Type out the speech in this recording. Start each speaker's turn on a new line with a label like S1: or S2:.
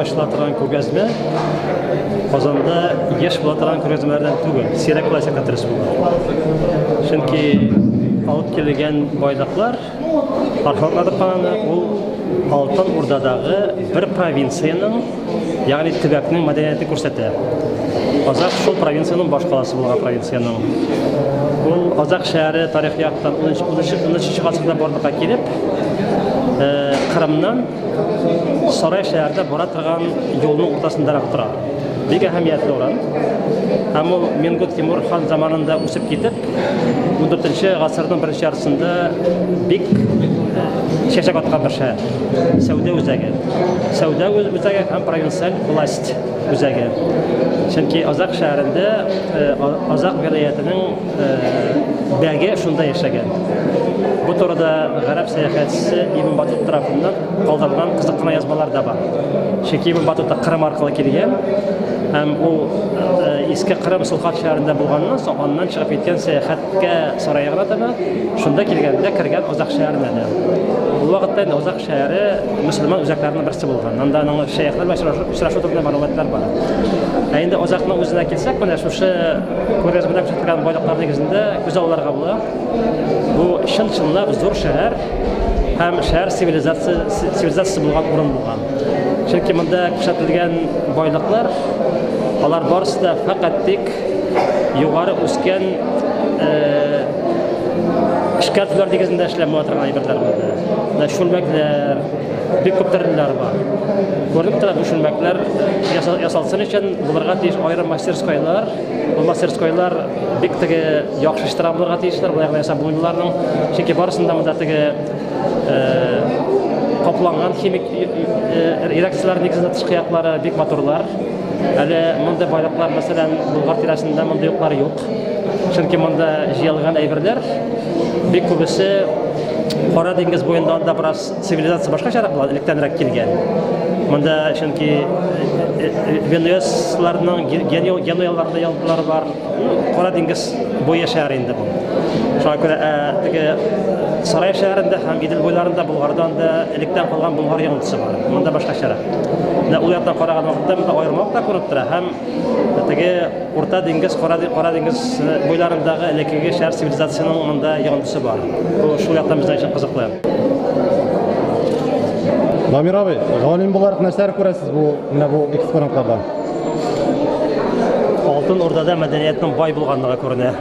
S1: ачыла торган күргәзмә Казанда еш була торган күргәзмәләрдән түгел, сирәк булачак та дөрес булыр. Чөнки алып килгән байлыклар археологлар аны ул Алтын Урдадагы бер провинциянең, ягъни төбәкнең мәдәниятен күрсәтә. Азак шул провинциянең башкаласы булган провинциянең. Ул Азак шәһәре тарихи яктан 13 гасырда барлыкка килеп, Кырымнан Сарай шәһәренә бара торган юлның уртасындарак тора. Бик әһәмиятле урын. Һәм ул Менгу Тимур хан заманында үсеп китеп, 14 гасырның беренче яртысында бик чәчәк аткан бер шәһәр. Сәүдә үзәге. Сәүдә үзәге һәм провинциаль власть үзәге. Чөнки Азак шәһәрендә Азак вилаятының бәге шунда яшәгән. Бу турыда гарәп сәяхәтчесе Ибн Батут тарафыннан калдырылган кызык кына язмалар да бар. Чөнки Ибн Батута Кырым аркылы килгән һәм ул Иске Кырым Солхат шәһәрендә булганнан соң аннан чыгып киткән сәяхәткә сараегына таба, шунда килгәндә кергән Азак шәһәренә дә. Ул вакытта инде Азак шәһәре мөселман үзәкләренең берсе булган. Анда аның шәехләр белән очрашу турында мәгълүматлар бар. Ә инде Азакның үзенә килсәк, менә шушы күргәзмәдә күрсәтелгән байлыклар нигезендә күз алларга була. Бу чын-чынлап зур шәһәр һәм шәһәр цивилизациясе булган урын булган. Чөнки монда күрсәтелгән байлыклар, алар барысы да фәкать тик югары үскән эшкәртүләр нигезендә эшләнеп торган әйберләр монда. Менә чүлмәкләр, бик күп төрлеләр бар. Күренеп тора, бу чүлмәкләр ясалсын өчен булырга тиеш аерым мастерскойлар. Бу мастерскойлар бик теге яхшы эштера булырга тиешләр, болай гына ясап булмый боларның. Чөнки барысында монда теге капланган химик реакцияләр нигезендә тышкы яклары бик матурлар. Әле мондый байлыклар, мәсәлән, Болгар тирәсендә мондый юклар юк. Чөнки монда җыелган әйберләр бик күбесе Кара диңгез буенда анда бераз цивилизация башкачарак була, электәнрәк килгән. Монда чөнки венуэсларның, генуяларның яллары бар. Кара диңгез буе шәһәре инде бу. Шуңа күрә теге Сарай шәһәрендә һәм Идел буйларында Болгарда анда электән калган Болгар йогынтысы бар. Монда башкачарак. Менә ул яктан караган вакытта монда аермалык та күренеп тора һәм теге Урта диңгез, Кара, Кара диңгез буйларындагы элеккеге шәһәр цивилизациясенең монда йогынтысы бар. Бу шул яктан безнең өчен кызыклы.
S2: Дамир абый, галим буларак нәрсәләр күрәсез бу менә бу экспонатларда?
S1: Алтын Урдада мәдәниятнең бай булганлыгы күренә.